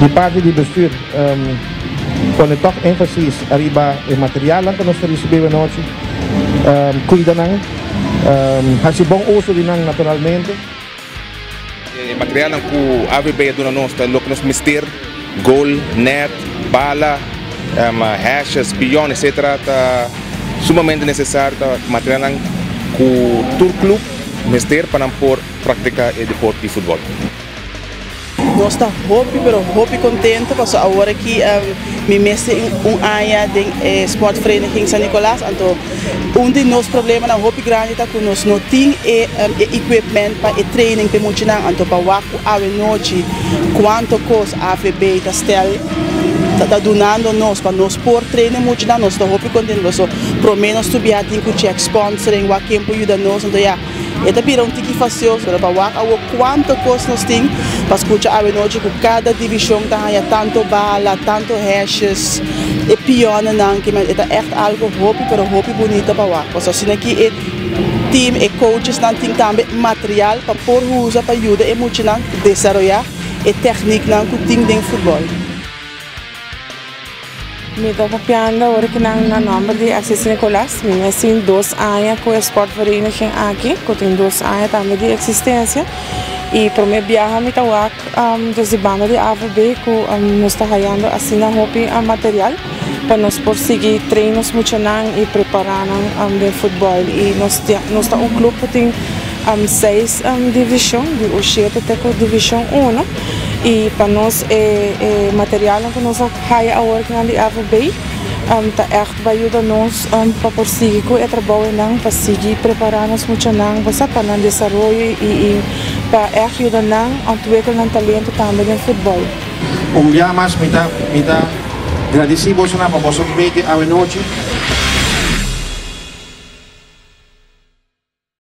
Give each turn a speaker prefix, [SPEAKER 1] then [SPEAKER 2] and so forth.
[SPEAKER 1] Di parti di bestuur pone tòg énfasis ariba e materialnan ku nos ta risibí awenochi, kuida nan, hasi bon uso di nan naturalmente.
[SPEAKER 2] E materialnan ku AVB a duna nos ta loke nos mester, gol, nèt, bala, hashes, pion etcetera ta sumamente nesesario, ta materialnan ku tur klup mester pa nan por praktika e deporte di futbòl.
[SPEAKER 3] Nos ta hopi pero hopi contento paso awor aki mi mes tin un aña den e Sportvereniging San Nicolas anto un di nos problemanan hopi grandi ta cu nos no tin e equipment pa e training pa e muchanan anto pa wak cu awe nochi cuanto cos AVB ta stel ta dunando nos pa nos por train e muchanan nos ta hopi contento paso prome nos tur biaha tin cu check sponsoring wak ken por yuda nos anto ya. E ta bira un tiki fastioso, pero pa wak awor cuanto cos nos tin pa scucha awenochi cu cada division ta haya tanto bala, tanto hashes, e pionenan, ki men e ta echt algo hopi pero hopi bunita pa wak. Pasobra asina ki e team, e coachesnan tin tambe material pa por usa pa yuda e muchanan desaroya e technieknan cu tin den futbol.
[SPEAKER 4] Mi ta papiando awor ki nan na nomber di FC San Nicolas. Mi mes tin dos aña cu e sportvereniging aki, cu tin dos aña tambe di existencia. Y prome biaha mi ta wak desde banda di AVB cu nos ta hayando asina hopi material pa nos por sigui train nos muchanan y prepara nan den futbol. Y nos ta un club cu tin seis division, di U shete te cu division uno. Y pa nos e materialnan cu nos a haya awor cu nan di AVB ta echt bay yuda nos pa por sigui cu e trabounan, pa sigui prepara nos muchanan bo sa pa nan desaroyo y pa echt yuda nan ontwikkel nan talento tambe den futbol.
[SPEAKER 1] Un bia mas mi ta mi ta gradici bosonan pa boso mete awe nochi.